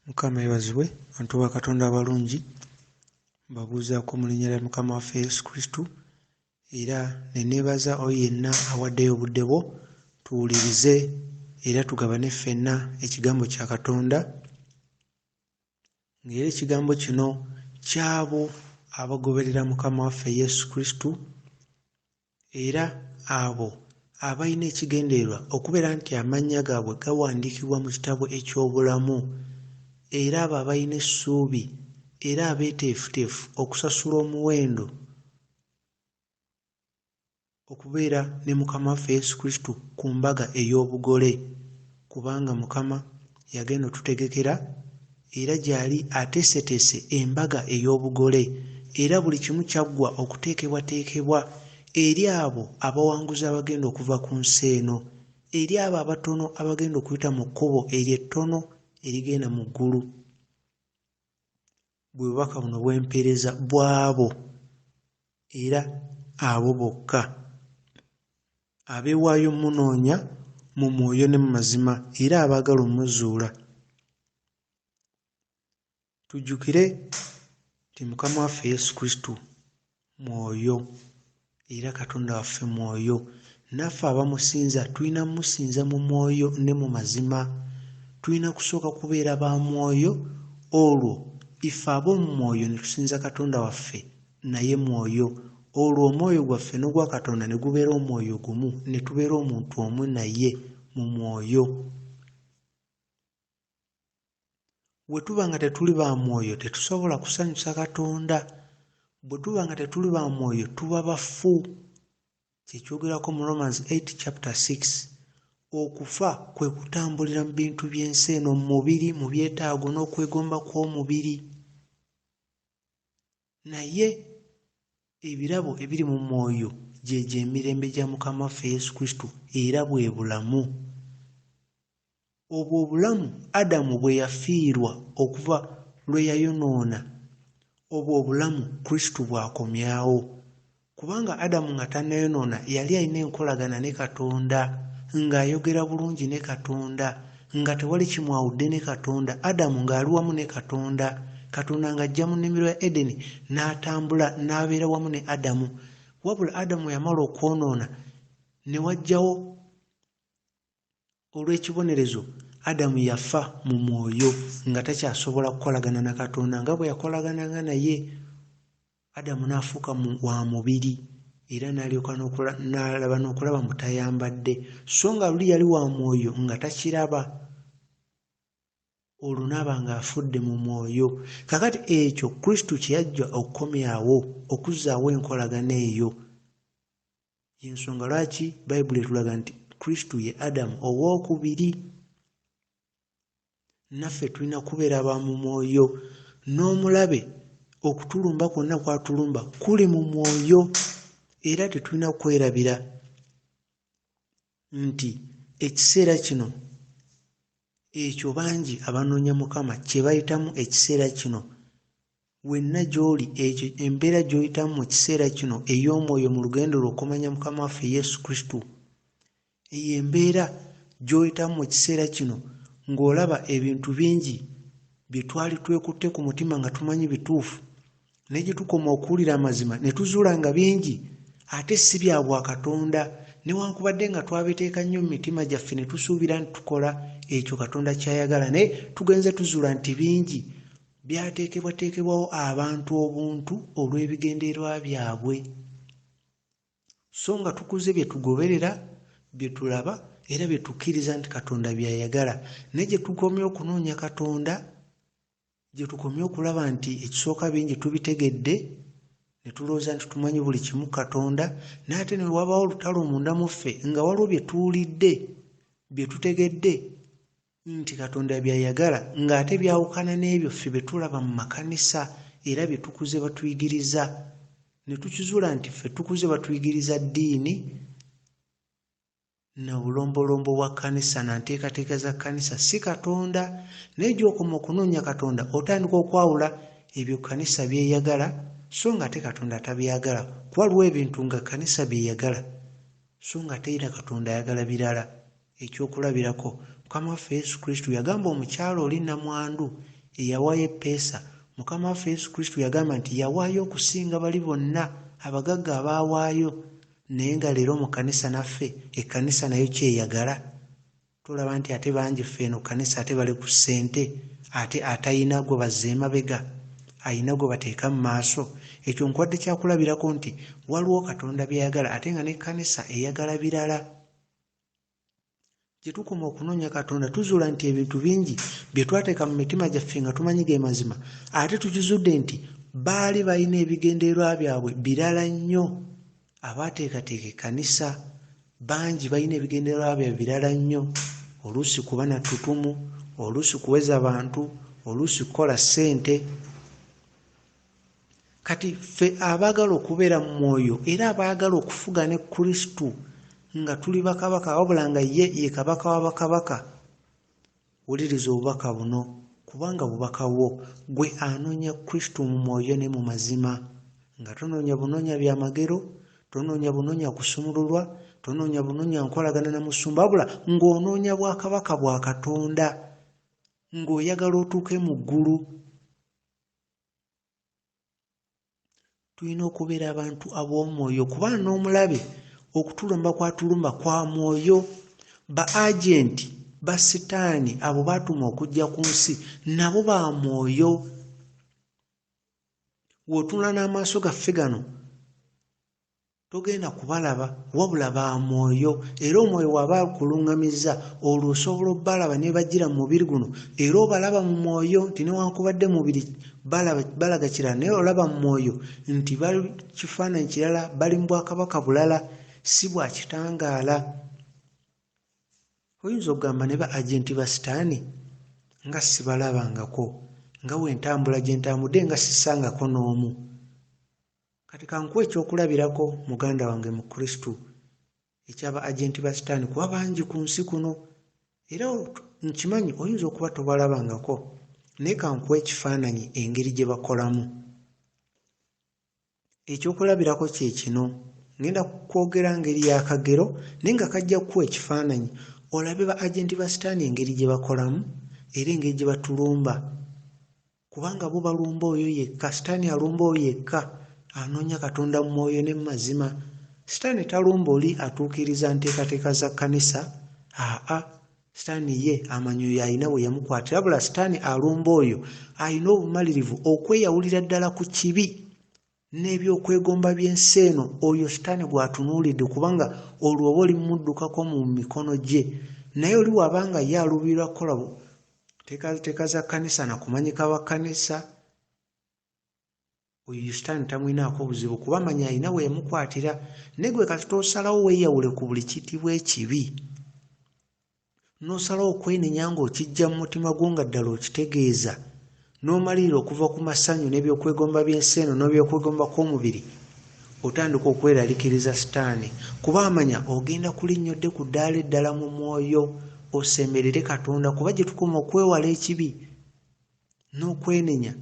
Mukama yeebazibwe, bantu ba Katonda abalungi, mbabuuzaako mu linnya lya Mukama waffe Yesu Kristo era ne neebaza oyo yenna awaddeyo obudde bwo tuwulirize era tugabane ffenna ekigambo kya Katonda, ng'era ekigambo kino ky'abo abagoberera Mukama waffe Yesu Kristo era abo abalina ekigendererwa okubeera nti amannya gaabwe gawandiikibwa mu kitabo eky'obulamu, era abo abalina essuubi era abeeteefuteefu okusasula omuwendo okubeera ne Mukama waffe Yesu Kristo ku mbaga ey'obugole, kubanga Mukama yagenda otutegekera era gy'ali ateeseteese embaga ey'obugole, era buli kimu kyaggwa okuteekebwateekebwa eri abo abawanguzi abagenda okuva ku nsi eno, eri abo abatono abagenda okuyita mu kkubo eryo ettono erigenda mu ggulu. Bwe bubaka buno bwe mpeereza bw'abo era abo bokka abeewaayo omumunoonya mu mwoyo ne mu mazima era abaagala omuzuula. Tujjukire nti Mukama waffe Yesu Kristo mwoyo era Katonda waffe mwoyo. Naffe abamusinza tulina mmusinza mu mwoyo ne mu mazima. Tulina kusooka kubeera ba mwoyo olwo ife ab'omu mwoyo ne tusinza Katonda waffe naye mwoyo. Olwo omwoyo gwaffe n'ogwa Katonda ne gubeera omwoyo gumu ne tubeera omuntu omu naye mu mwoyo. Bwe tuba nga tetuli ba mwoyo tetusobola kusanyusa Katonda. Bwe tuba nga tetuli ba mwoyo tuba bafu. Kye kyogerwako mu Romans 8 chapter 6. Okufa kwe kutambulira mu bintu by'ensi eno, mu mubiri, mu byetaago n'okwegomba kw'omubiri. Naye ebirabo ebiri mu mwoyo gyegyo emirembe gya Mukama waffe Yesu Kristo era bwe bulamu. Obwo obulamu Adamu bwe yafiirwa okuva lwe yayonoona, obwo obulamu Kristo bw'akomyawo. Kubanga Adamu nga tannayonoona yali alina enkolagana ne Katonda, ng'ayogera bulungi ne Katonda, nga tewali kimwawudde ne Katonda. Adamu ng'ali wamu ne Katonda. Katonda ng'ajja mu nnimiro ya Edeni n'atambula n'abeera wamu ne Adamu. Wabula Adamu bwe yamala okwonoona, ne wajjawo Olw'ekibonerezo, Adamu yafa mu mwoyo nga takyasobola kukolagana na Katonda nga bwe yakolagananga naye. Adamu n'afuuka wa mubiri era n'alyoka n'alaba n'okulaba mbu tayambadde, so nga luli yali wa mwoyo nga takiraba. Olwo n'aba ng'afudde mu mwoyo. Kaakati ekyo Kristo kye yajja okukomyawo, okuzzaawo enkolagana eyo. Y'ensonga lwaki Bayibuli etulaga nti Kristo ye Adamu ow'okubiri. Naffe tulina kubeera ba mu mwoyo. N'omulabe okutulumba kwonna kw'atulumba kuli mu mwoyo. Era tetulina kwerabira nti ekiseera kino ekyo bangi abanoonya Mukama kye bayitamu ekiseera kino. Wenna gy'oli, ekyo, embeera gy'oyitamu mu kiseera kino ey'omwoyo mu lugendo lwo okumanya Mukama waffe Yesu Kristo, eyo embeera gy'oyitamu mu kiseera kino ng'olaba ebintu bingi bye twali twekutte ku mutima nga tumanyi bituufu, naye gye tukoma okuwulira amazima ne tuzuula nga bingi ate si bya bwakatonda, newankubadde nga twabiteeka nnyo mu mitima gyaffe ne tusuubira nti tukola ekyo Katonda ky'ayagala, naye tugenze tuzuula nti bingi byateekebwateekebwawo abantu obuntu olw'ebigendererwa byabwe. So nga tukuze bye tugoberera, bye tulaba era bye tukkiriza nti Katonda by'ayagala. Naye gye tukomye okunoonya Katonda, gye tukomye okulaba nti ekisooka bingi tubitegedde, ne tulowooza nti tumanyi buli kimu Katonda, naye ate ne wabaawo olutalo munda mu ffe nga waliwo bye tuwulidde, bye tutegedde nti Katonda by'ayagala ng'ate byawukana n'ebyo ffe bye tulaba mu makanisa era bye tukuze batuyigiriza, ne tukizuula nti ffe tukuze batuyigiriza ddiini na bulombolombo bwa kkanisa na nteekateeka za kkanisa, si Katonda. Naye gy'okoma okunoonya Katonda otandika okwawula ebyo kkanisa by'eyagala so ng'ate Katonda tabyagala, kuba waliwo ebintu nga kkanisa by'eyagala so ng'ate era Katonda ayagala birala. Ekyokulabirako, Mukama waffe Yesu Kristo yagamba omukyala oli nnamwandu Eyawaayo eppeesa, Mukama waffe Yesu Kristo yagamba nti yawaayo okusinga bali bonna abagagga abaawaayo. Naye nga leero mu kkanisa naffe, ekkanisa nayo kyeyagala. Tolaba nti ate bangi ffe eno kkanisa ate bali ku ssente, ate atayina gwe bazza emabega, ayina gwe bateeka mu maaso. Ekyo nkuwadde kyakulabirako nti waliwo Katonda by'ayagala ate nga n'ekkanisa eyagala birala. Gye tukoma okunoonya Katonda tuzuula nti ebintu bingi bye twateeka mu mitima gyaffe nga tumanyi ge mazima, ate tukizudde nti baali balina ebigendererwa byabwe birala nnyo. Abaateekateeka ekkanisa bangi balina ebigendererwa byabwe birala nnyo, oluusi kuba na ttutumu, oluusi kuweza bantu, oluusi kukola ssente. Kati ffe abaagala okubeera mu mwoyo era abaagala okufuga ne Kristo nga tuli bakabaka wabula nga ye ye kabaka wa bakabaka, wuliriza obubaka buno kubanga bubaka bwo gwe anoonya Kristo mu mwoyo ne mu mazima, nga tonoonya bunoonya byamagero, tonoonya bunoonya kusumululwa, tonoonya bunoonya nkolagana na musumba, wabula ng'onoonya bwakabaka bwa Katonda, ng'oyagala otuuke mu ggulu. Tulina okubeera abantu ab'omwoyo kuba n'omulabe okutulumba kw'atulumba kwa mwoyo. Ba agenti ba sitaani abo baatuma okujja ku nsi nabo ba mwoyo. W'otunula n'amaaso gaffe gano togenda kubalaba wabula ba mwoyo, era omwoyo bw'aba akuluŋŋamizza olwo osobola obbalaba ne bajjira mu mubiri guno, era obalaba mu mwoyo nti newankubadde mubiri balaga kirala, naye olaba mu mwoyo nti bali kifaananyi kirala, bali mu bwakabaka bulala, si bwa kitangaala. Oyinza okugamba ne ba agenti ba sitaani nga sibalabangako, nga bwe ntambula gye ntambudde nga sisangako n'omu. Kati kankuwe ekyokulabirako muganda wange mu Kristo ekyaba agenti ba sitaani kuba bangi ku nsi kuno era nkimanyi oyinza okuba tobalabangako naye kankuwe ekifaananyi engeri gye bakolamu. Ekyokulabirako kye kino, ngenda kwogera ngeri y'akagero naye nga kajja kukuwa ekifaananyi olabe ba agenti ba sitaani engeri gye bakolamu era engeri gye batulumba. Kubanga bo balumba oyo yekka, Sitaani alumba oyo yekka anoonya Katonda mu mwoyo ne mu mazima. Sitaani talumba oli atuukiriza nteekateeka za kkanisa, aa, Sitaani ye amanyi oyo alina we yamukwatira, wabula Sitaani alumba oyo alina obumalirivu okweyawulira ddala ku kibi n'ebyokwegomba by'ensi eno, oyo Sitaani gw'atunuulidde, kubanga olwo oba oli mumuddukako mu mikono gye. Naye oli bw'aba nga ye aluubirira kukola nteekateeka za kkanisa na kumanyika ba kkanisa, oyo Sitaani tamulinaako buzibu kuba amanyi alina we yamukwatira. Naye gwe kasita osalawo weeyawule ku buli kiyitibwa ekibi, n'osalawo okwenenya ng'okiggya mu mutima gwo nga ddala okitegeeza, n'omalirira okuva ku masanyu n'ebyokwegomba by'ensi eno n'ebyokwegomba kw'omubiri, otandika okweraliikiriza Sitaani kuba amanya ogenda kulinnya odde ku ddaala eddala mu mwoyo osemberere Katonda, kuba gye tukoma okwewala ekibi n'okwenenya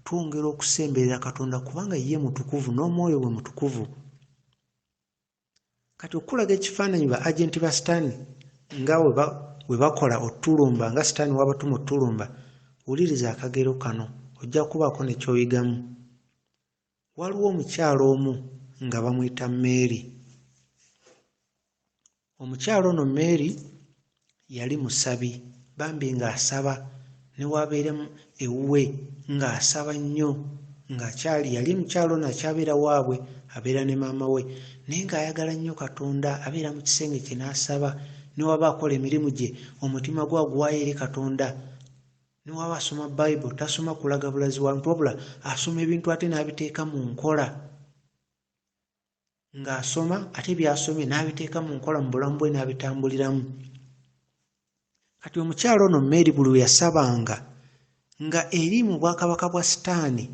twongera okusemberera Katonda kubanga ye mutukuvu n'omwoyo gwe mutukuvu. Kati okukulaga ekifaananyi ba agenti ba Sitaani nga bwe bakola otulumba, nga Sitaani w'abatuma otulumba, wuliriza akagero kano ojja kubaako ne ky'oyigamu. Waliwo omukyala omu nga bamuyita Mary. Omukyala ono Mary yali musabi bambi ng'asaba ne w'abeera ewuwe ng'asaba nnyo ng'akyali yali mukyala ono akyabeera waabwe abeera ne maama we naye ng'ayagala nnyo Katonda abeera mu kisenge kye n'asaba ne w'aba akola emirimu gye omutima gwe aguwaayo eri Katonda ne w'aba asoma Bayibuli tasoma kulaga bulazi wantu wabula asoma ebintu ate n'abiteeka mu nkola. Ng'asoma ate by'asomye n'abiteeka mu nkola mu bulamu bwe n'abitambuliramu. Kati omukyala ono Mary buli lwe yasabanga nga eri mu bwakabaka bwa Sitaani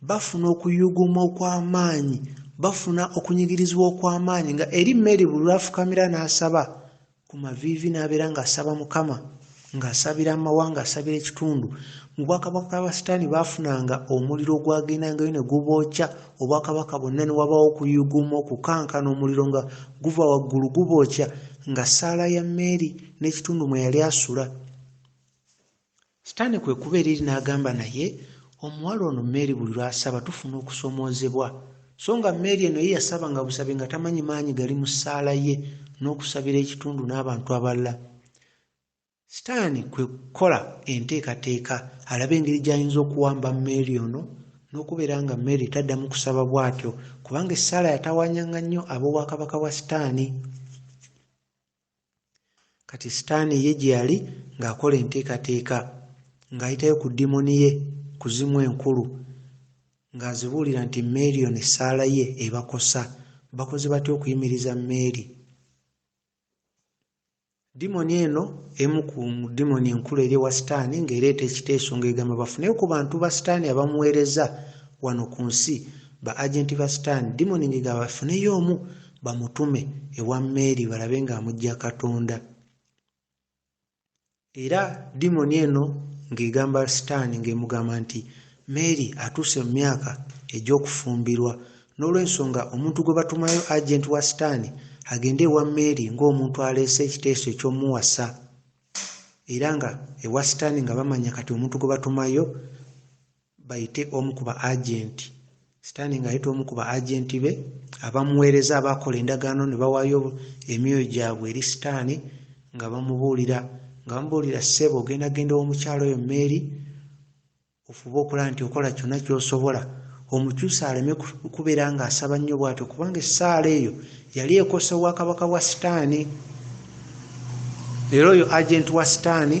bafuna okuyuuguuma okw'amaanyi, bafuna okunyigirizibwa okw'amaanyi nga eri Mary buli lw'afukamira n'asaba ku maviivi n'abeera ng'asaba Mukama, ng'asabira amawanga, asabira ekitundu. Mu bwakabaka bwa Sitaani baafunanga omuliro ogwagendangayo ne gubookya obwakabaka bwonna ne wabaawo okuyuuguuma, okukankana, omuliro nga guva waggulu gubookya nga ssaala ya Mary n'ekitundu mwe yali asula. Sitaani kwe kubeera eri n'agamba, naye omuwala ono Mary buli lw'asaba tufuna okusoomoozebwa. So nga Mary eno ye yasabanga busabi nga tamanyi maanyi gali mu ssaala ye n'okusabira ekitundu n'abantu abalala. Sitaani kwe kukola enteekateeka alabe engeri gy'ayinza okuwamba Mary ono n'okubeera nga Mary taddamu kusaba bw'atyo kubanga essaala yatawaanyanga nnyo ab'obwakabaka bwa Sitaani. Kati Sitaani ye gye yali ng'akola enteekateeka ng'ayitayo ku dimoni ye kuzimu enkulu ng'azibuulira nti Mary ono essaala ye ebakosa, bakoze batya okuyimiriza Mary. Dimoni eno emu ku dimoni enkulu eri ewa Sitaani ng'ereeta ekiteeso ng'egamba bafuneyo ku bantu ba Sitaani abamuweereza wano ku nsi, ba agenti ba Sitaani. Dimoni ng'egamba bafuneyo omu bamutume ewa Mary balabe ng'amuggya Katonda. Era dimoni eno ng'egamba Sitaani ng'emugamba nti Mary atuuse mu myaka egy'okufumbirwa, n'olw'ensonga omuntu gwe batumayo agenti wa Sitaani agende ewa Mary ng'omuntu aleese ekiteeso eky'omuwasa. Era nga ewa Sitaani nga bamanya kati omuntu gwe batumayo bayite omu ku ba agenti. Sitaani ng'ayita omu ku ba agenti be abamuweereza abaakola endagaano ne bawaayo emyoyo gyabwe eri Sitaani nga bamubuulira nga bamubuulira ssebo ogenda genda ew'omukyala oyo Mary ofube okulaba nti okola kyonna ky'osobola omukyuse aleme kubeera ng'asaba nnyo bw'atyo kubanga essaala eyo yali ekosa obwakabaka bwa Sitaani. Era oyo agenti wa Sitaani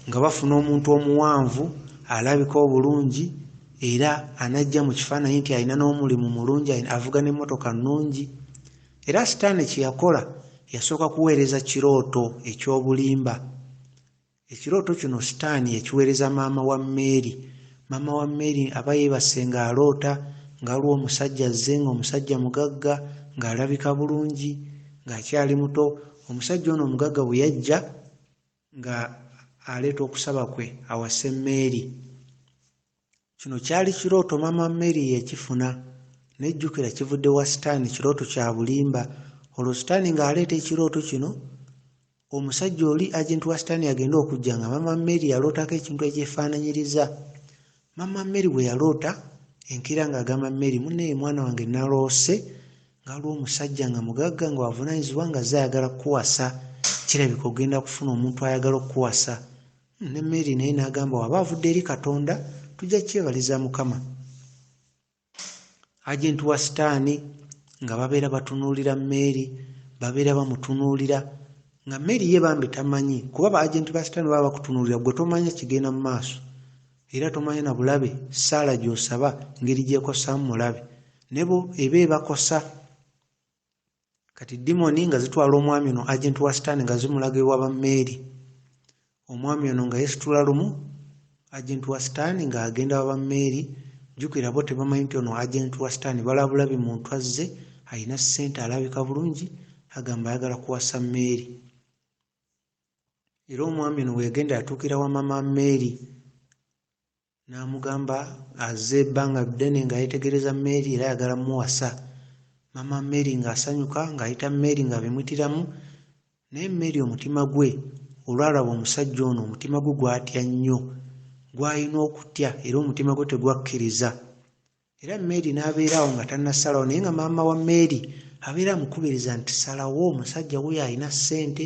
nga bafuna omuntu omuwanvu alabika obulungi era anajja mu kifaananyi nti alina n'omulimu mulungi avuga n'emmotoka nnungi. Era Sitaani kye yakola yasooka kuweereza kirooto eky'obulimba. Ekirooto kino Sitaani yakiweereza maama wa Mary. Maama wa Mary aba yeebase ng'aloota nga waliwo omusajja azze ng'omusajja mugagga ng'alabika bulungi ng'akyali muto. Omusajja ono omugagga bwe yajja nga aleeta okusaba kwe awase Mary. Kino kyali kirooto maama Mary yakifuna naye jjukira kivudde wa Sitaani kirooto kya bulimba. Olwo Sitaani ng'aleeta ekirooto kino omusajja oli agenti wa Sitaani agenda okujja nga maama Mary yalootako ekintu ekyefaananyiriza. Maama Mary bwe yaloota enkeera ng'agamba Mary munnaye mwana wange naloose nga waliwo omusajja nga mugagga nga wavunaanyizibwa ng'azze ayagala kukuwasa kirabika ogenda kufuna omuntu ayagala okukuwasa. Ne Mary naye n'agamba waba avudde eri Katonda tujja kyebaliza Mukama. Agenti wa Sitaani nga babeera batunuulira Mary, babeera bamutunuulira nga Mary ye bambi tamanyi kuba ba agenti ba Sitaani baba bakutunuulira ggwe tomanya kigenda mu maaso era tomanya na bulabe ssaala gy'osaba ngeri gy'ekosaamu mulabe ne bo eba ebakosa. Kati dimoni nga zitwala omwami ono agenti wa Sitaani nga zimulaga ewa ba Mary. Omwami ono nga yeesitula lumu agenti wa Sitaani ng'agenda wa ba Mary. Jjukira bo tebamanyi nti ono agenti wa Sitaani balaba bulabi muntu azze alina ssente alabika bulungi agamba ayagala kuwasa Mary. Era omwami ono bwe yagenda yatuukira wa maama Mary n'amugamba azze ebbanga ddene nga yeetegereza Mary era ayagala mmuwasa. Maama Mary ng'asanyuka ng'ayita Mary ng'abimuyitiramu naye Mary omutima gwe olwalaba omusajja ono omutima gwe gwatya nnyo gwalina okutya era omutima gwe tegwakkiriza. Era Mary n'abeera awo nga tannasalawo naye nga maama wa Mary abeera amukubiriza nti salawo omusajja wuuyo alina ssente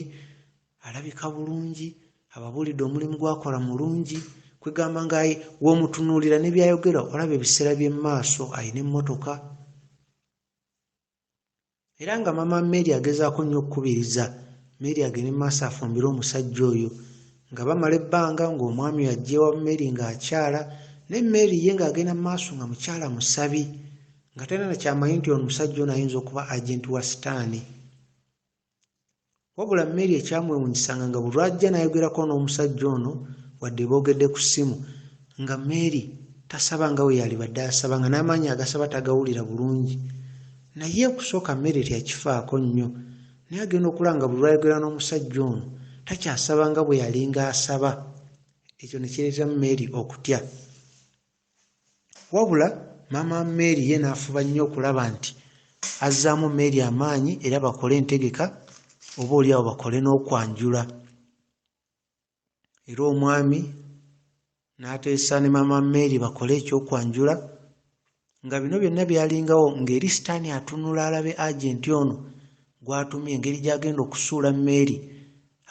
alabika bulungi ababuulidde omulimu gw'akola mulungi kwegamba nga w'omutunuulira ne by'ayogera olaba ebiseera by'omu maaso alina emmotoka. Era nga maama Mary agezaako nnyo okukubiriza Mary agende mu maaso afumbire omusajja oyo. Nga bamala ebbanga ng'omwami oyo ajja ewa Mary ng'akyala naye Mary ye ng'agenda mu maaso nga mukyala musabi nga talina na ky'amanyi nti omusajja ono ayinza okuba agenti wa Sitaani. Wabula Mary ekyamwewuunyisanga nga buli lw'ajja n'ayogerako n'omusajja ono wadde boogedde ku ssimu nga Mary tasaba nga bwe yalibadde asaba nga n'amaanyi agasaba tagawulira bulungi. Naye okusooka Mary teyakifaako nnyo naye agenda okulaba nga buli lw'ayogera n'omusajja ono takyasaba nga bwe yalinga asaba. Ekyo ne kireetera Mary okutya. Wabula maama Mary ye n'afuba nnyo okulaba nti azzaamu Mary amaanyi era bakole entegeka oba oliawo bakole n'okwanjula. Era omwami N'ateesa ne maama Mary bakole eky'okwanjula nga bino byonna byalingawo ng'eri sitaani atunula alabe agenti ono gw'atumye engeri gy'agenda okusuula Mary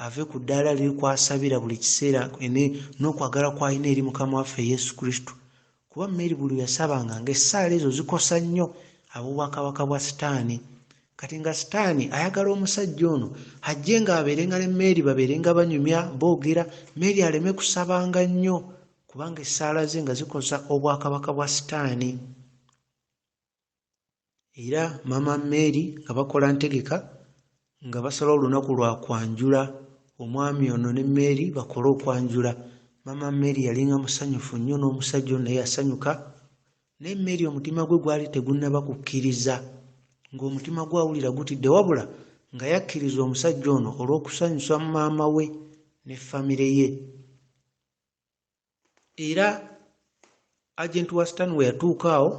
ave ku ddaala liri kw'asabira buli kiseera n'okwagala kw'alina eri Mukama waffe Yesu Kristo. Kuba Mary buli lwe yasabanga ng'essaala ezo zikosa nnyo ab'obwakabaka bwa sitaani. Kati nga sitaani ayagala omusajja ono ajje ng'abeerenga ne Mary babeerenga banyumya boogera, Mary aleme kusabanga nnyo kubanga essaala ze nga zikosa obwakabaka bwa sitaani. Era maama Mary nga bakola ntegeka nga basalawo olunaku lwa kwanjula omwami ono ne Mary bakole okwanjula. Maama Mary yalinga musanyufu nnyo n'omusajja ono naye yasanyuka naye Mary omutima gwe gwali tegunnaba kukkiriza ng'omutima gwe awulira gutidde wabula nga yakkiriza omusajja ono olw'okusanyusa maama we ne famire ye. Era agenti wa sitaani we yatuuka awo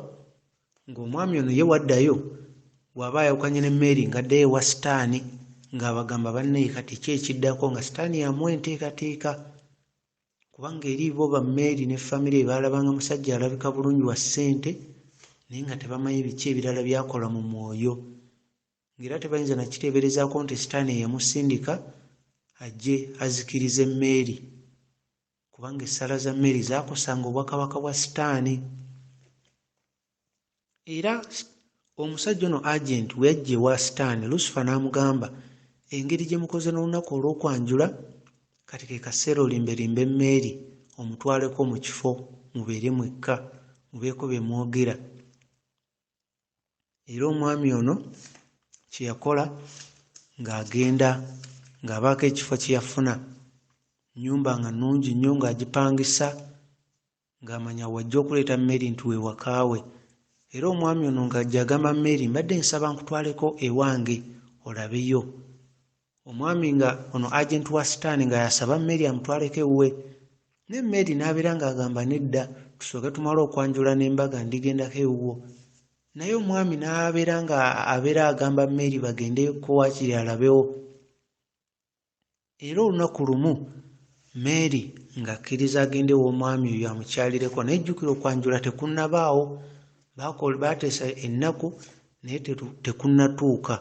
ng'omwami ono ye waddayo bw'aba ayawukanye ne Mary ng'addayo ewa sitaani ng'abagamba bannaye kati ki ekiddako nga sitaani yamuwa enteekateeka kubanga eri bo ba Mary ne famire baalabanga musajja alabika bulungi wa ssente naye nga tebamanyi biki ebirala by'akola mu mwoyo ng'era tebayinza na kiteeberezaako nti sitaani yeyamusindika ajje azikirize Mary kubanga essaala za Mary zaakosanga obwakabaka bwa sitaani. Era omusajja ono agenti we yajja ewa sitaani Lusifa n'amugamba engeri gye mukoze n'olunaku olw'okwanjula kati ke kaseera olimberimbe Mary omutwaleko mu kifo mubeere mwekka mubeeko bye mwogera. Era omwami ono kye yakola ng'agenda ng'abaako ekifo kye yafuna nnyumba nga nnungi nnyo ng'agipangisa ng'amanya w'ajja okuleeta Mary nti we waka we. Era omwami ono ng'ajja agamba Mary mbadde nsaba nkutwaleko ewange olabeyo. Omwami nga ono agenti wa sitaani nga yasaba Mary amutwaleko ewuwe naye Mary n'abeera ng'agamba nedda tusooke tumale okwanjula n'embaga ndigendako ewuwo. Naye omwami n'abeera nga abeera agamba Mary bagendeyoko waakiri alabewo. Era olunaku lumu Mary ng'akkiriza agende ew'omwami oyo amukyalireko naye jjukira okwanjula tekunnabaawo baateesa ennaku naye tekunnatuuka.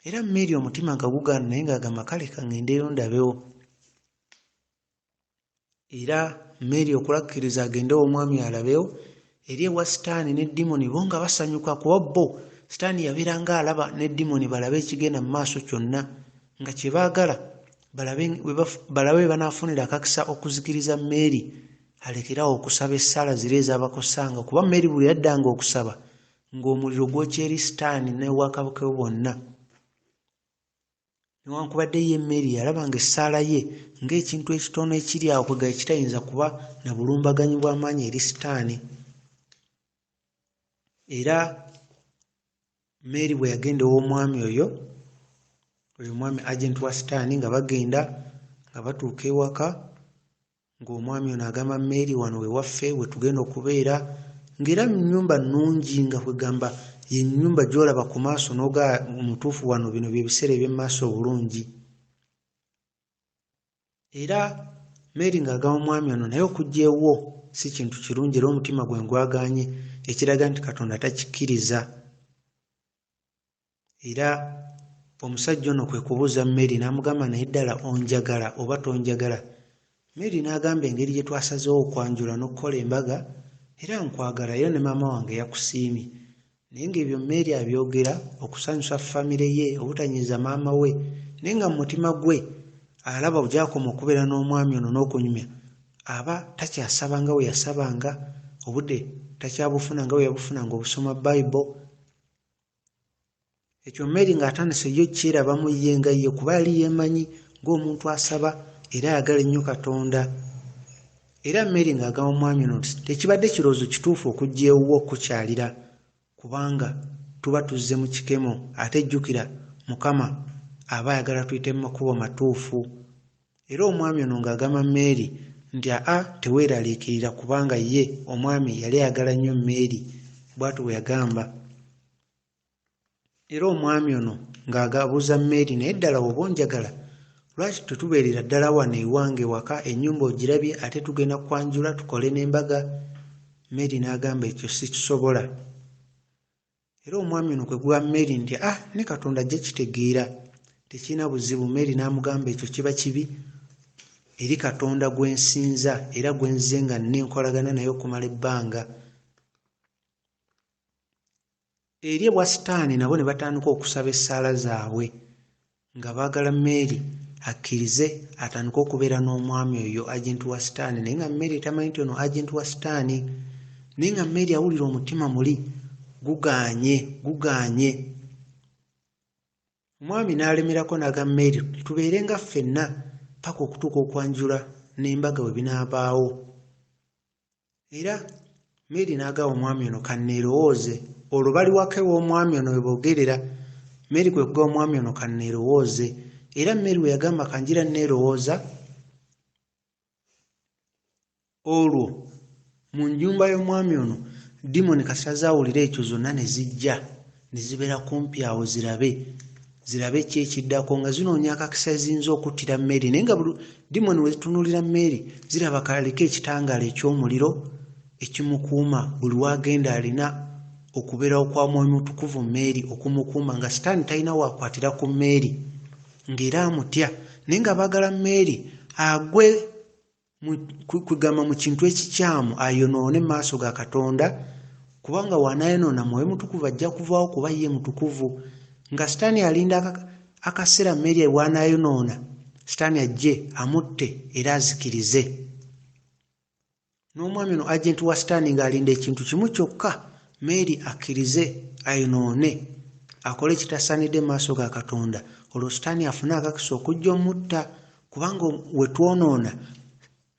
Era Mary omutima nga gugaana naye ng'agamba kale ka ŋŋendeyo ndabewo. Era Mary okulakkiriza agende ew'omwami alabewo eri ewa sitaani ne dimoni bo nga basanyuka kuba bo sitaani yabeeranga alaba ne dimoni balabe ekigenda mu maaso kyonna nga kye baagala balabe we banaafunira akakisa okuzikiriza Mary alekere awo okusaba essaala ziri ezaabakosanga kuba Mary bwe yaddanga okusaba ng'omuliro gwokya eri sitaani n'obwakabaka bwe bwonna. Newankubadde ye Mary yalabanga essaala ye ng'ekintu ekitono ekiri awo kwegamba ekitayinza kuba na bulumbaganyi bw'amaanyi eri sitaani. Era Mary bwe yagenda ew'omwami oyo, oyo omwami agenti wa sitaani nga bagenda nga batuuka ewaka ng'omwami ono agamba Mary wano we waffe we tugenda okubeera ng'era nnyumba nnungi nga kwegamba ye nnyumba gy'olaba ku maaso n'ogaa mutuufu wano bino bye biseera eby'omu maaso obulungi. Era Mary ng'agamba omwami ono naye okujja ewuwo si kintu kirungi era omutima gwe ngwagaanye ekiraga nti Katonda takikkiriza. Era omusajja ono kwe kubuuza Mary n'amugamba naye ddala onjagala oba tonjagala? Mary n'agamba engeri gye twasazeewo okwanjula n'okukola embaga era nkwagala era ne maama wange yakusiimye. Naye ng'ebyo Mary abyogera okusanyusa famire ye obutanyiiza maama we naye nga mu mutima gwe alaba gy'akoma okubeera n'omwami ono n'okunyumya aba takyasaba nga bwe yasabanga, obudde takyabufuna nga bwe yabufunanga obusoma Bible. Ekyo Mary ng'atandise ye okkyerabamu ye nga ye kuba yali yeemanyi ng'omuntu asaba era ayagala ennyo Katonda. Era Mary ng'agamba omwami ono nti tekibadde kirowoozo kituufu okujja ewuwo okukukyalira kubanga tuba tuzze mu kikemo ate jjukira Mukama aba ayagala tuyite mu makubo matuufu. Era omwami ono ng'agamba Mary nti aa teweeraliikirira kubanga ye omwami yali ayagala nnyo Mary bw'atyo bwe yagamba. Era omwami ono ng'abuuza Mary naye ddala oba onjagala? Lwaki tetubeerera ddala wano ewange waka, ennyumba ogirabye, ate tugenda kwanjula tukole n'embaga. Mary n'agamba ekyo sikisobola. Era omwami ono kwe kugamba Mary nti ah, ne Katonda ajja kitegeera, tekirina buzibu. Mary n'amugamba ekyo kiba kibi eri Katonda gwe nsinza era gwe nzize nga nnenkolagana naye okumala ebbanga. Eri ewa Sitaani nabo ne batandika okusaba essaala zaabwe nga baagala Mary akkirize atandike okubeera n'omwami oyo agenti wa Sitaani, naye nga Mary tamanyi nti ono agenti wa Sitaani. Naye nga Mary awulira omutima muli gugaanye gugaanye. Omwami n'alemerako n'agamba Mary tubeere nga ffenna paka okutuuka okwanjula n'embaga bwe binaabaawo. Era Mary n'agamba omwami ono kanneerowooze. Olwo bali waka ew'omwami ono we boogerera. Mary kwe kugamba omwami ono kanneerowooze. Era Mary bwe yagamba kanjira nneerowooza, olwo mu nnyumba y'omwami ono dimoni kasita zaawulira ekyo zonna ne zijja ne zibeera kumpi awo zirabe zirabe ki ekiddako nga zinoonya akakisa eziyinza okuttira Mary. Naye nga buli dimoni we zitunuulira Mary ziraba kaliko ekitangaala eky'omuliro ekimukuuma buli w'agenda alina okubeerawo kwa Mwoyo Mutukuvu Mary okumukuuma nga Sitaani talina waakwatira ku Mary ng'era amutya naye nga baagala Mary agwe kwegamba mu kintu ekikyamu ayonoone mu maaso ga Katonda, kubanga w'anaayonoona Mwoyo Mutukuvu ajja kuvaawo kuba ye mutukuvu. Nga Sitaani alinda akaseera Mary w'anaayonoona Sitaani ajje amutte era azikirize. N'omwami ono agenti wa Sitaani ng'alinda ekintu kimu kyokka, Mary akkirize ayonoone akole ekitasaanidde mu maaso ga Katonda, olwo Sitaani afune akakisa okujja omutta, kubanga we twonoona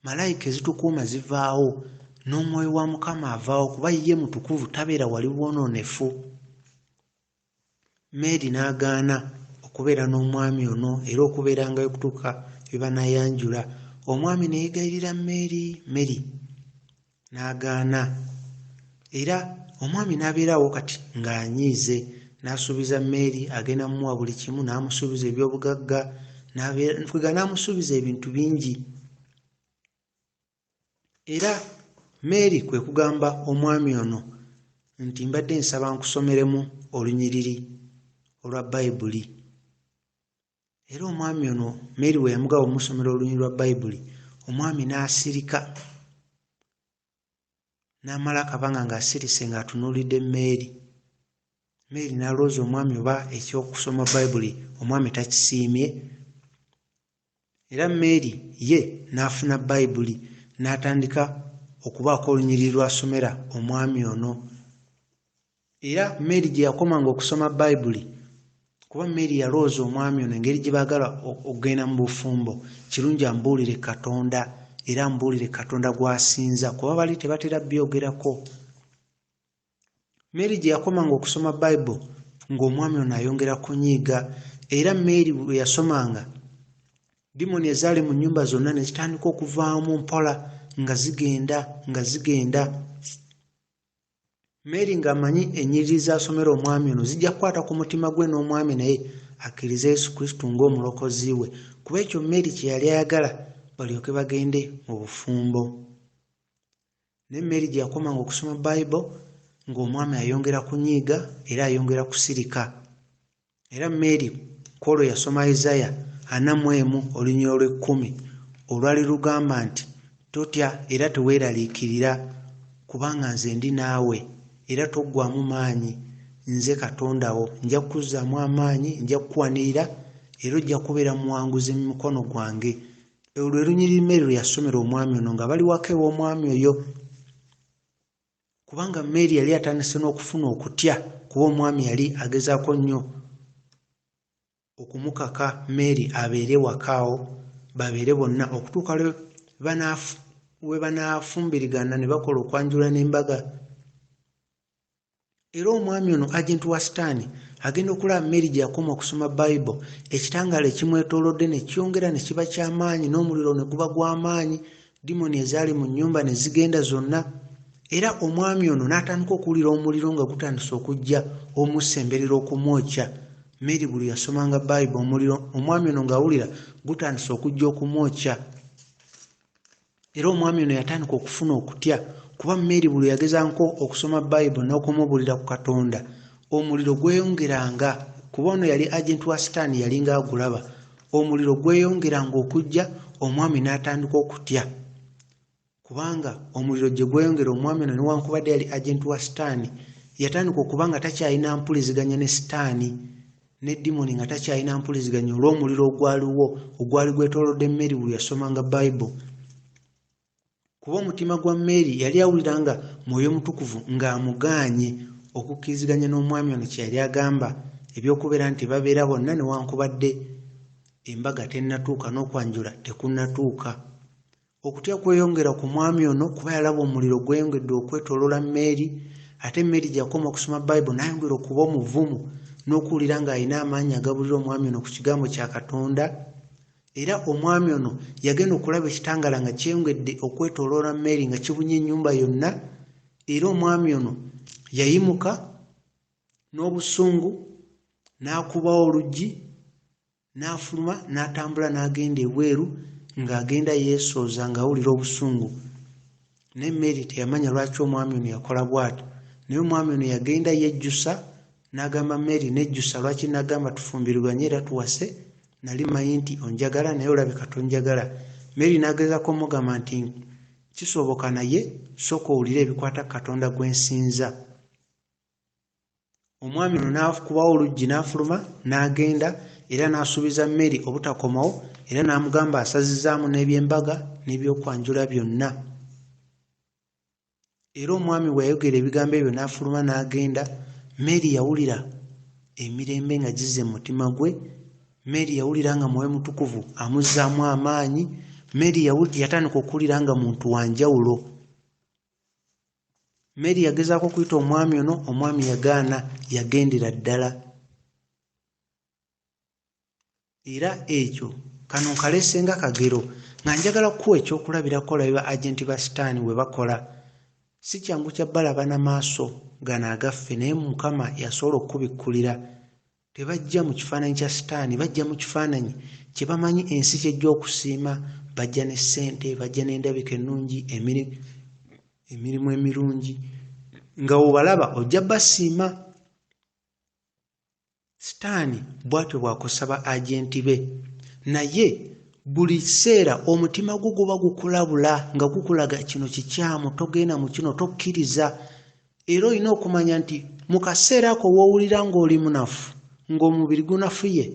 malayika ezitukuuma zivaawo n'omwoyo wa Mukama avaawo, kuba ye mutukuvu tabeera wali bwonoonefu. Mary n'agaana okubeera n'omwami ono era okubeerangayo okutuuka bye banaayanjula. Omwami ne yeegayirira Mary, Mary n'agaana. Era omwami n'abeerawo kati ng'anyiize n'asuubiza Mary agenda mmuwa buli kimu, n'amusuubiza ebyobugagga, n'abeera n'amusuubiza ebintu bingi. Era Mary kwe kugamba omwami ono nti mbadde nsaba nkusomeremu olunyiriri olwa Bayibuli. Era omwami ono Mary bwe yamugamba omusomera olunyiriri lwa Bayibuli, omwami n'asirika n'amala akabanga ng'asirise ng'atunuulidde Mary. Mary n'alowooza omwami oba eky'okusoma Bayibuli omwami takisiimye. Era Mary ye n'afuna Bayibuli n'atandika okubaako olunyiriri lw'asomera omwami ono. Era Mary gye yakomanga okusoma Bayibuli, kuba Mary yalowooza omwami ono engeri gye baagala okugenda mu bufumbo, kirungi amubuulire Katonda era amubuulire Katonda gw'asinza, kuba bali tebatera byogerako. Mary gye yakomanga okusoma Bayibuli ng'omwami ono ayongera kunyiiga. Era Mary bwe yasomanga, dimoni ezaali mu nnyumba zonna ne zitandika okuvaamu mpola nga zigenda nga zigenda. Mary ng'amanyi ennyiriri z'asomera omwami ono zijja kukwata ku mutima gwe n'omwami naye akkirize Yesu Kristo ng'omulokozi we, kuba ekyo Mary kye yali ayagala balyoke bagende mu bufumbo. Naye Mary gye yakomanga okusoma Bayibuli ng'omwami ayongera kunyiiga era ayongera kusirika. Era Mary ku olwo yasoma Isaaya 41 olunyiriri olw'ekkumi olwali lugamba nti totya era teweeraliikirira, kubanga nze ndi naawe, era toggwaamu maanyi, nze Katonda wo, nja kukuzzaamu amaanyi, nja kukuwanirira era ojja kubeera muwanguzi mu mukono gwange. Olwo olunyiriri Mary lwe yasomera omwami ono nga bali waka ew'omwami oyo, kubanga Mary yali atandise n'okufuna okutya kuba omwami yali agezaako nnyo okumukaka Mary abeere waka awo babeere bonna okutuuka lwe banaafumbirigana ne bakola okwanjula n'embaga. Era omwami ono agenti wa Sitaani agenda okulaba Mary gye yakoma okusoma Bayibuli, ekitangaala ekimwetoolodde ne kyongera ne kiba ky'amaanyi n'omuliro ne guba gw'amaanyi, dimoni ezaali mu nnyumba ne zigenda zonna. Era omwami ono n'atandika okuwulira omuliro nga gutandise okujja omusemberera okumwokya. Mary buli yasomanga Bayibuli omuliro omwami ono ng'awulira gutandise okujja okumwokya. Era omwami ono yatandika okufuna okutya kuba Mary buli yagezaako okusoma Bayibuli n'okumubuulira ku Katonda omuliro gweyongeranga kuba ono yali agenti wa Sitaani yalinga agulaba. Omuliro gweyongeranga okujja omwami n'atandika okutya kubanga omuliro gye gweyongera omwami ono newankubadde yali agenti wa Sitaani yatandika okuba nga takyalina mpuliziganya ne Sitaani ne dimoni nga takyalina mpuliziganya olw'omuliro ogwaliwo ogwali gwetoolodde Mary buli yasomanga Bayibuli. Kuba omutima gwa Mary yali awulira nga Mwoyo Mutukuvu ng'amugaanye okukkiriziganya n'omwami ono kye yali agamba eby'okubeera nti babeera bonna newankubadde embaga tennatuuka n'okwanjula tekunnatuuka. Okutya kweyongera ku mwami ono kuba yalaba omuliro gweyongedde okwetooloola Mary ate Mary gye yakoma okusoma Bayibuli n'ayongera okuba omuvumu n'okuwulira ng'alina amaanyi agabulira omwami ono ku kigambo kya Katonda. Era omwami ono yagenda okulaba ekitangaala nga kyeyongedde okwetooloola Mary nga kibunye ennyumba yonna. Era omwami ono yayimuka n'obusungu n'akubawo oluggi n'afuluma n'atambula n'agenda ebweru ng'agenda yeesooza ng'awulira obusungu. Naye Mary teyamanya lwaki omwami ono yakola bw'atyo. Naye omwami ono yagenda yejjusa n'agamba Mary, nejjusa lwaki nagamba tufumbiriganye era tuwase, nali mmanyi nti onjagala naye olabika tonjagala. Mary n'agezaako omugamba nti kisoboka naye sooka owulire ebikwata ku Katonda gwe nsinza. Omwami ono n'akubawo oluggi n'afuluma n'agenda era n'asuubiza Mary obutakomawo era n'amugamba asazizzaamu n'ebyembaga n'ebyokwanjula byonna. Era omwami bwe yayogera ebigambo ebyo n'afuluma n'agenda, Mary yawulira emirembe nga gizze mu mutima gwe. Mary yawulira nga Mwoyo Mutukuvu amuzzaamu amaanyi. Mary yatandika okuwulira nga muntu wa njawulo. Mary yagezaako okuyita omwami ono, omwami yagaana, yagendera ddala. Era ekyo kano nkaleese nga kagero nga njagala kukuwa ekyokulabirako olabe ba agenti ba Sitaani bwe bakola. Si kyangu kya balaba na maaso gano agaffe naye Mukama yasobola okukubikkulira. Tebajja mu kifaananyi kya Sitaani, bajja mu kifaananyi kye bamanyi ensi ky'ejja okusiima. Bajja ne ssente, bajja n'endabika ennungi, emirimu emirungi, nga bw'obalaba ojja basiima. Sitaani bw'atyo bw'akozesa ba agenti be. Naye buli kiseera omutima gwo guba gukulabula nga gukulaga kino kikyamu, togenda mu kino, tokkiriza. Era olina okumanya nti mu kaseera ako w'owulira ng'oli munafu, ng'omubiri gunafuye,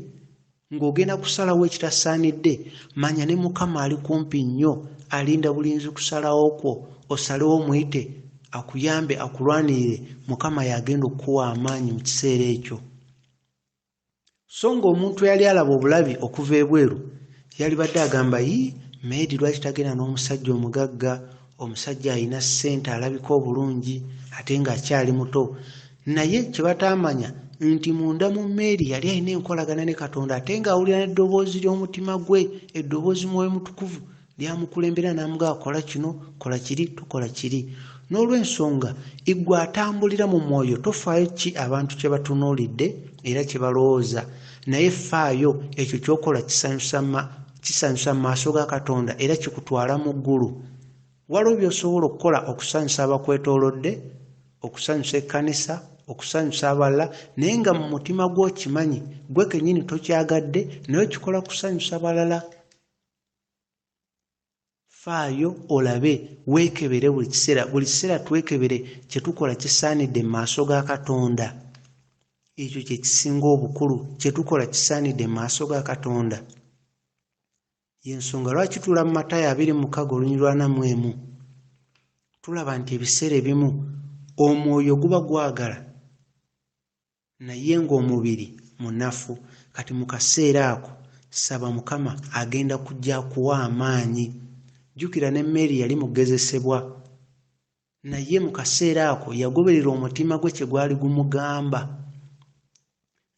ng'ogenda kusalawo ekitasaanidde, manya ne Mukama ali kumpi nnyo, alinda bulinzi kusalawo kwo, osalewo omuyite akuyambe akulwanirire. Mukama y'agenda okukuwa amaanyi mu kiseera ekyo. So ng'omuntu eyali alaba obulabi okuva ebweru yalibadde agamba, yii, Mary lwaki tagenda n'omusajja omugagga, omusajja alina ssente alabika obulungi ate ng'akyali muto. Naye kye bataamanya nti munda mu Mary yali alina enkolagana ne Katonda ate ng'awulira n'eddoboozi ly'omutima gwe, eddoboozi Mwoyo Mutukuvu lyamukulembera n'amugamba kola kino, kola kiri, tokola kiri. N'olw'ensonga ggwe atambulira mu mwoyo tofaayo ki abantu kye batunuulidde era kye balowooza, naye faayo ekyo ky'okola kisanyusa mu maaso ga Katonda era kikutwala mu ggulu. Waliwo by'osobola okukola okusanyusa abakwetoolodde, okusanyusa ekkanisa, okusanyusa abalala, naye nga mu mutima gwo okimanyi ggwe kennyini tokyagadde naye okikola kusanyusa balala. Faayo olabe, weekebere buli kiseera, buli kiseera twekebere kye tukola kisaanidde mu maaso ga Katonda. Ekyo kye kisinga obukulu, kye tukola kisaanidde mu maaso ga Katonda. Y'ensonga lwaki tulaba mu Matayo 26 olunyiriri 41. Tulaba nti ebiseera ebimu omwoyo guba gwagala naye ng'omubiri munafu. Kati mu kaseera ako saba Mukama agenda kujja akuwa amaanyi. Jjukira ne Mary yali mugezesebwa, naye mu kaseera ako yagoberera omutima gwe kye gwali gumugamba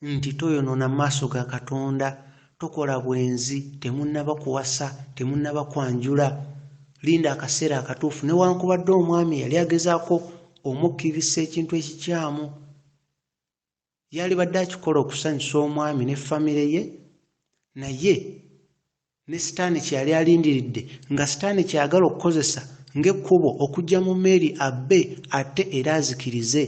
nti toyonoona mu maaso ga Katonda, tokola bwenzi, temunnaba kuwasa, temunnaba kwanjula, linda akaseera akatuufu. Newankubadde omwami yali agezaako omukkirizisa ekintu ekikyamu, Yalibadde akikola okusanyusa omwami ne famire ye, naye ne Sitaani kye yali alindiridde, nga Sitaani ky'ayagala okukozesa ng'ekkubo okujja mu mmeeri abbe ate era azikirize.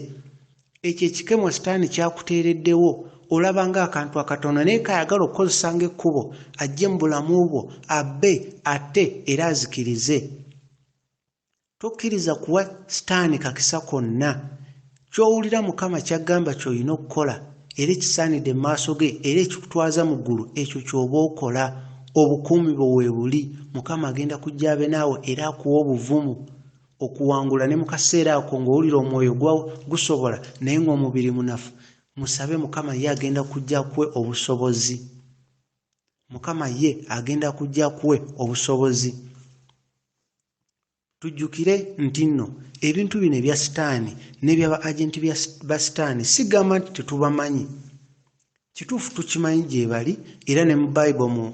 Ekyo ekikemo Sitaani ky'akuteereddewo olaba ng'akantu akatono, naye k'ayagala okukozesa ng'ekkubo ajje mu bulamu bwo abbe ate era azikirize. Tokkiriza kuwa Sitaani kakisa konna. Ky'owulira Mukama ky'aggamba ky'olina okukola era ekisaanidde mu maaso ge era ekikutwaza mu ggulu ekyo ky'oba okola. Obukuumi bwo weebuli. Mukama agenda kujja abe naawe era akuwe obuvumu okuwangula ne mu kaseera ako ng'owulira omwoyo gwa gusobola naye ng'omubiri munafu. Musabe Mukama ye agenda kujja akuwe obusobozi. Mukama ye agenda kujja akuwe obusobozi. Tujjukire nti nno ebintu bino ebya sitaani n'ebya ba agenti ba sitaani sigamba nti tetubamanyi. Kituufu tukimanyi gyebali era ne mu Bible mu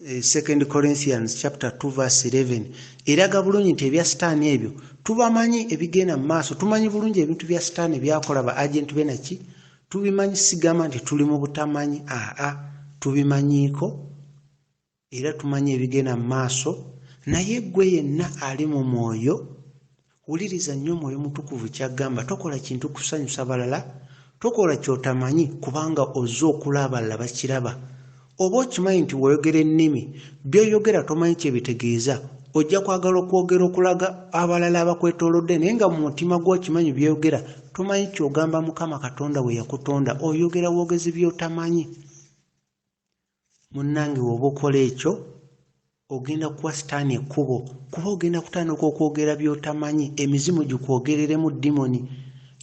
2 eh, Corinthians chapter 2 verse 11 eraga bulungi nti ebya sitaani ebyo tubamanyi ebigenda mu maaso, tumanyi bulungi ebintu bya sitaani byakola ba agenti be naki tubimanyi, sigamba nti tuli mu butamanyi, aa tubimanyiiko era tumanyi ebigenda mu maaso, naye ggwe yenna ali mu mwoyo, wuliriza nnyo Omwoyo Omutukuvu ky'agamba. Tokola kintu kusanyusa balala, tokola ky'otamanyi kubanga ozze okula abalala bakiraba. Oba okimanyi nti bw'oyogera ennimi, by'oyogera tomanyi kye bitegeeza, ojja kwagala okwogera okulaga abalala abakwetoolodde naye nga mu mutima gwo okimanyi by'oyogera tomanyi ky'ogamba Mukama Katonda we yakutonda, oyogera bwogezi by'otamanyi. Munnange bw'oba okola ekyo ogenda kuwa sitaani ekkubo kuba ogenda kutandika okwogera by'otamanyi, emizimu gikwogereremu dimoni.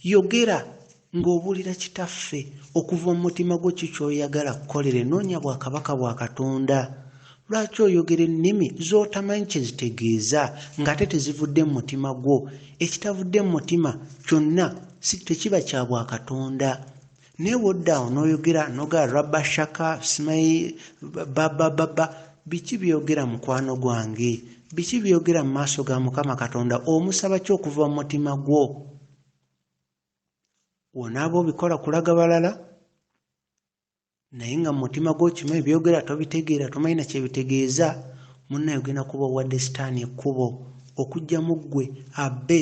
Yogera ng'obuulira Kitaffe okuva mu mutima gwo ki ky'oyagala akukolere, noonya bwakabaka bwa Katonda. Lwaki oyogera ennimi z'otamanyi kye zitegeeza ng'ate tezivudde mu mutima gwo? Ekitavudde mu mutima kyonna si tekiba kya bwakatonda. Naye bw'odda awo n'oyogera n'ogamba rabashaka simanyi babababa, biki by'oyogera mukwano gwange? Biki by'oyogera mu maaso ga Mukama Katonda? Omusaba ki okuva mu mutima gwo? Bw'onaaba obikola kulaga balala, naye nga mu mutima gwo okimanyi by'oyogera tobitegeera, tomanyi na kye bitegeeza, munnaye ogenda kuba owadde sitaani ekkubo okujja mu ggwe abbe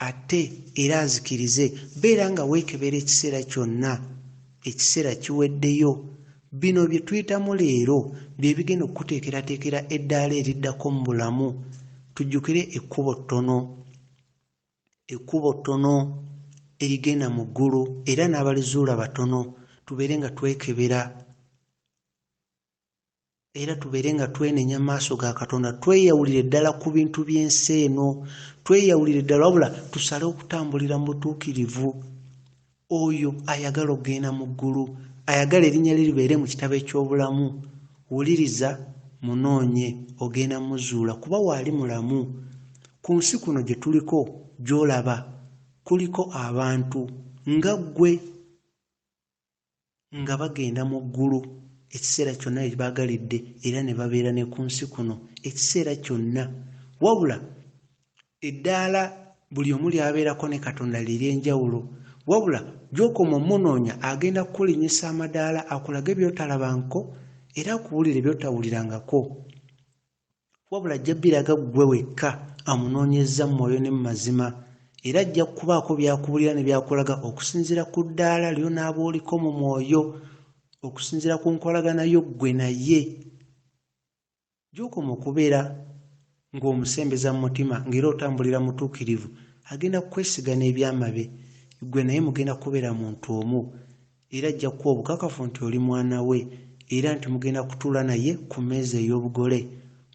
ate era azikirize. Beera nga weekebera ekiseera kyonna. Ekiseera kiweddeyo. Bino bye tuyitamu leero bye bigenda okukuteekerateekera eddaala eriddako mu bulamu. Tujjukire ekkubo ttono. Ekkubo ttono erigenda mu ggulu era n'abalizuula batono. Tubeere nga twekebera. Era tubeere nga twenenya mu maaso ga Katonda, tweyawulire ddala ku bintu by'ensi eno, tweyawulire ddala, wabula tusale okutambulira mu butuukirivu. Oyo ayagala okugenda mu ggulu, ayagala erinnya lye libeere mu kitabo eky'obulamu, wuliriza, munoonye, ogenda muzuula, kuba waali mulamu. Ku nsi kuno gye tuliko, gy'olaba, kuliko abantu nga ggwe. Nga bagenda mu ggulu ekiseera kyonna we baagalidde era ne babeera ne ku nsi kuno ekiseera kyonna. Wabula eddaala buli omu ly'abeerako ne Katonda lye ly'enjawulo. Wabula gy'okoma omunoonya agenda kukulinnyisa amadaala akulage by'otalabangko era akubuulire by'otawulirangako. Wabula ajja biraga ggwe wekka amunoonyezza mu mwoyo ne mu mazima, era ajja kubaako by'akubuulira ne by'akulaga okusinziira ku ddaala ly'onaaba oliko mu mwoyo, okusinziira ku nkolagana yo ggwe naye. Gy'okoma okubeera ng'omusembeza mu mutima ng'era otambulira mutuukirivu, agenda kukwesiga n'ebyama bye. Ggwe naye mugenda kubeera muntu omu. Era ajja kukuwa obukakafu nti oli mwana we era nti mugenda kutuula naye ku mmeeza ey'obugole.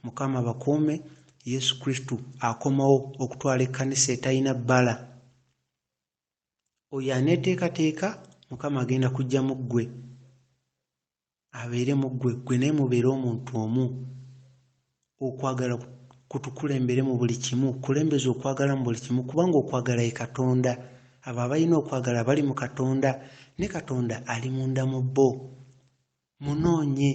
Mukama abakuume. Yesu Kristo akomawo okutwala ekkanisa etalina bbala. Oyo aneeteekateeka, Mukama agenda kujja mu ggwe, abeere mu ggwe, ggwe naye mubeere omuntu omu. Okwagala kutukulembere mu buli kimu, kulembeza okwagala mu buli kimu, kubanga okwagala ye Katonda. Abo abalina okwagala bali mu Katonda, ne Katonda ali munda mu bo. Munoonye,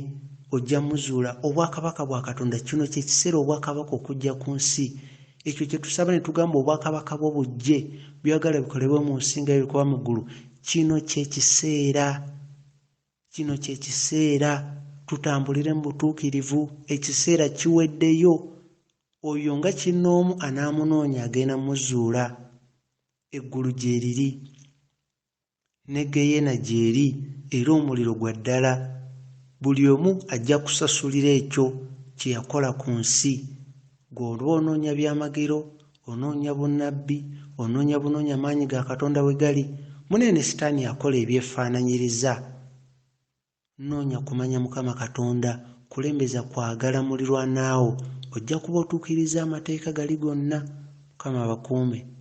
ojja muzuula. Obwakabaka bwa Katonda, kino kye kiseera obwakabaka okujja ku nsi. Ekyo kye tusaba ne tugamba obwakabaka bwo bujje, by'oyagala bikolebwe mu nsi nga bwe bikolebwa mu ggulu. Kino kye kiseera, kino kye kiseera tutambulire mu butuukirivu. Ekiseera kiweddeyo. Oyo nga kinnoomu anaamunoonya agenda muzuula. Eggulu gyeriri ne ggeyeena gyeri, era omuliro gwa ddala. Buli omu ajja kusasulira ekyo kye yakola ku nsi. Ggwe oba onoonya byamagero, onoonya bunnabbi, onoonya bunoonya maanyi ga Katonda we gali, munene Sitaani akola ebyefaananyiriza. Noonya kumanya Mukama Katonda, kulembeza kwagala mulirwanaawo, ojja kuba otuukirizza amateeka gali gonna. Mukama abakuume.